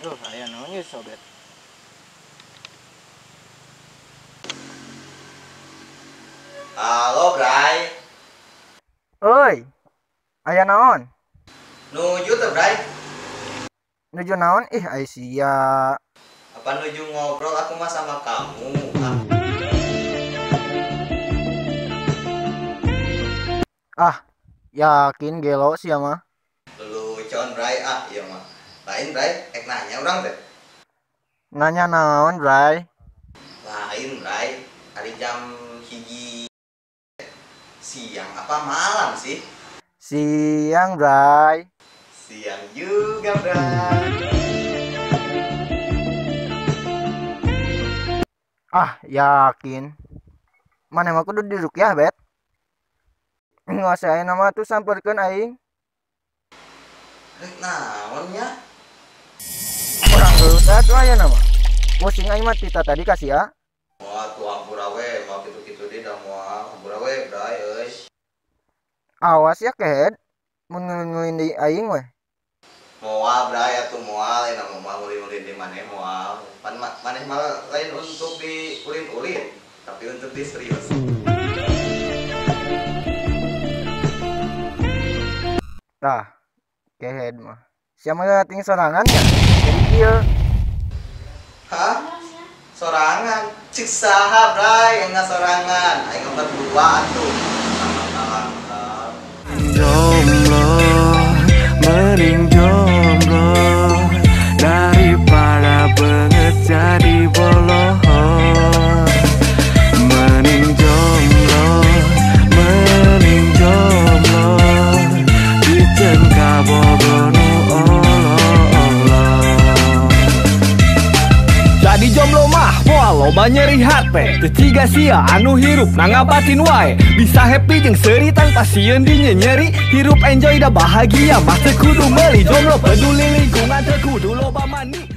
Duh, aya naon ieu sobat? Halo, Bray. Oi. Aya naon? Nuju teh, Bray. Nuju naon? Ih, ai sia. Apa nuju ngobrol aku mah sama kamu. Ah, yakin gelo sia mah. Lelucon, Bray. Ah, iya mah. Lain, Bray, ek nanya urang teh. Nanya naon, Bray? Lain, Bray. Hari jam 1 siang apa malam sih? Siang, Bray. Siang juga, Bray. Ah, yakin. Mana mah kudu diruqyah, Bet. Nguasain nama tuh samperkeun aing. Rek naon nya? Urang geus atuh aya nama. Pusing aing mah tita tadi kasih ya. Wah, tuh hampura we, mau kitu-kitu deui da moal. Hampura we, Bray euy. Awas ya kehed, mun ngulin deui aing we. Moal, Bray, atuh moal, enak moal ulin-ulin di maneh moal. Pan maneh mah lain untuk diulin-ulin, tapi untuk diserius. Tah, kehed mah. Sia mah ting sorangan nya. Jadi kieu. Hah? Sorangan? Cik saha, Bray, enggak sorangan. Aing berdua atuh. Jomblo, mending jomblo daripada banget jadi bolohon. Mending jomblo, diceun ka bogo nu olo-olo. Jadi jomblo mah moal loba nyeri hate, teu ciga sia anu hirup nangabatin wae. Bisa happy jeung seuri tanpa sieun dinyenyeri, hirup enjoy da bahagia mah teu kudu meuli. Jomblo peduli lingkungan teu kudu loba mani.